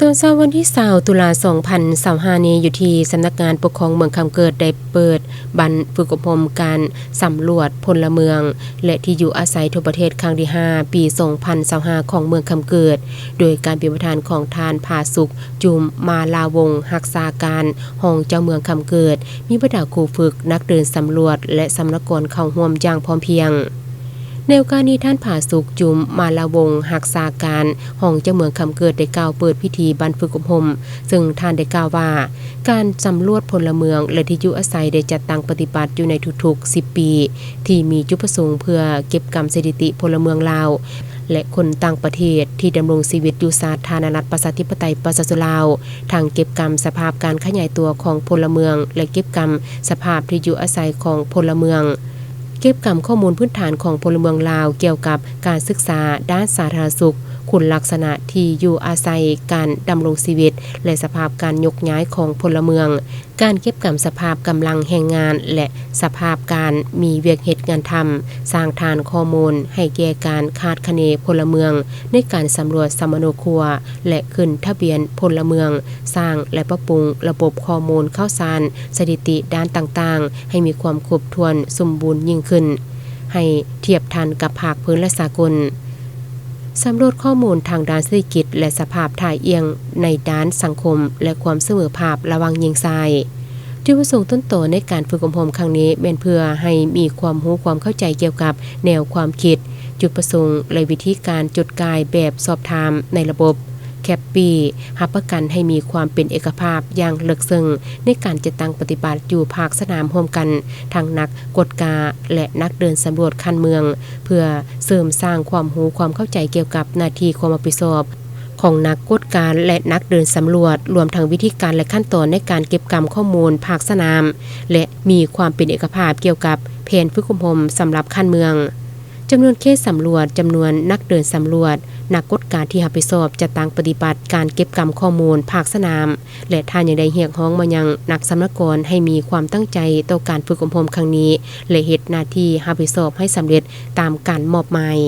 ຕອນເຊົ້າວັນທີຊາວ ຕຸລາ ສອງພັນຊາວຫ້ານີ້ ຢູ່ທີ່ສຳນັກງານປົກຄອງເມືອງຄຳເກີດ ໄດ້ເປີດບັ້ນຝຶກອົບຮົມການສຳຫຼວດພົນລະເມືອງ ແລະ ທີ່ຢູ່ອາໄສທົ່ວປະເທດ ຄັ້ງທີຫ້າ ປີສອງພັນຊາວຫ້າ ຂອງເມືອງຄຳເກີດ ໂດຍການເປັນປະທານຂອງທ່ານ ຜາສຸກ ຈຸມມາລາວົງ ຮັກສາການຮອງເຈົ້າເມືອງຄຳເກີດ, ມີບັນດາຄູຝຶກ, ນັກເດີນສຳຫຼວດ ແລະ ສຳນະກອນເຂົ້າຮ່ວມຢ່າງພ້ອມພຽງ. ໃນໂອກາດນີ້ ທ່ານ ຜາສຸກ ຈຸມມາລາວົງ ຮັກສາການຮອງເຈົ້າເມືອງຄຳເກີດ ໄດ້ກ່າວເປີດພິທີບັ້ນຝຶກອົບຮົມ, ເຊິ່ງທ່ານໄດ້ກ່າວວ່າ ການສຳຫຼວດພົນລະເມືອງ ແລະ ທີ່ຢູ່ອາໄສ ໄດ້ຈັດຕັ້ງປະຕິບັດຢູ່ໃນທຸກໆສິບປີ ທີ່ມີຈຸດປະສົງເພື່ອເກັບກຳສະຖິຕິພົນລະເມືອງລາວ ແລະ ຄົນຕ່າງປະເທດທີ່ດຳລົງຊີວິດຢູ່ສາທາລະນະລັດ ປະຊາທິປະໄຕ ປະຊາຊົນລາວ, ທັງເກັບກຳສະພາບການຂະຫຍາຍຕົວຂອງພົນລະເມືອງ ແລະ ເກັບກຳສະພາບທີ່ຢູ່ອາໄສຂອງພົນລະເມືອງ, ເກັບກຳຂໍ້ມູນພື້ນຖານຂອງພົນລະເມືອງລາວກ່ຽວກັບການສຶກສາດ້ານສາທາລະນະສຸກ, ຄຸນລັກສະນະທີ່ຢູ່ອາໄສ, ການດຳລົງຊີວິດ ແລະ ສະພາບການຍົກຍ້າຍຂອງພົນລະເມືອງ, ການເກັບກຳສະພາບກຳລັງແຮງງານ ແລະ ສະພາບການມີວຽກເຮັດງານທຳ, ສ້າງຖານຂໍ້ມູນໃຫ້ແກ່ການຄາດຄະເນພົນລະເມືອງໃນການສຳຫຼວດສຳມະໂນຄົວ ແລະ ຂຶ້ນທະບຽນພົນລະເມືອງ, ສ້າງ ແລະ ປັບປຸງລະບົບຂໍ້ມູນຂ່າວສານ, ສະຖິຕິດ້ານຕ່າງໆ ໃຫ້ມີຄວາມຄົບຖ້ວນສົມບູນຍິ່ງຂຶ້ນ, ໃຫ້ທຽບທັນກັບພາກພື້ນ ແລະ ສາກົນ. ສຳຫຼວດຂໍ້ມູນທາງດ້ານເສດຖະກິດ ແລະ ສະພາບທ່າອ່ຽງໃນດ້ານສັງຄົມ ແລະ ຄວາມສະເໝີພາບລະຫວ່າງຍິງຊາຍ. ຈຸດປະສົງຕົ້ນຕໍໃນການຝຶກອົບຮົມຄັ້ງນີ້ ແມ່ນເພື່ອໃຫ້ມີຄວາມຮູ້ຄວາມເຂົ້າໃຈກ່ຽວກັບແນວຄວາມຄິດ, ຈຸດປະສົງ ແລະ ວິທີການຈົດກ່າຍແບບສອບຖາມໃນລະບົບ ແຄັບປີ ຮັບປະກັນໃຫ້ມີຄວາມເປັນເອກະພາບຢ່າງເລິກເຊິ່ງໃນການຈັດຕັ້ງປະຕິບັດຢູ່ພາກສະໜາມຮ່ວມກັນ ທັງນັກກວດກາ ແລະ ນັກເດີນສຳຫຼວດຂັ້ນເມືອງ ເພື່ອເສີມສ້າງຄວາມຮູ້ຄວາມເຂົ້າໃຈກ່ຽວກັບໜ້າທີ່ຄວາມຮັບຜິດຊອບຂອງນັກກວດກາ ແລະ ນັກເດີນສຳຫຼວດ, ລວມທັງວິທີການ ແລະ ຂັ້ນຕອນໃນການເກັບກຳຂໍ້ມູນພາກສະໜາມ ແລະ ມີຄວາມເປັນເອກະພາບກ່ຽວກັບແຜນຝຶກອົບຮົມສຳລັບຂັ້ນເມືອງ. ຈຳນວນເຂດສຳຫຼວດ, ຈຳນວນນັກເດີນສຳຫຼວດ, ນັກກວດກາທີ່ຮັບຜິດຊອບຈັດຕັ້ງປະຕິບັດການເກັບກຳຂໍ້ມູນພາກສະໜາມ ແລະ ທ່ານຍັງໄດ້ຮຽກຮ້ອງມາຍັງນັກສຳນະກອນໃຫ້ມີຄວາມຕັ້ງໃຈຕໍ່ການຝຶກອົບຮົມຄັ້ງນີ້ ແລະ ເຮັດໜ້າທີ່ຮັບຜິດຊອບໃຫ້ສຳເລັດຕາມການມອບໝາຍ.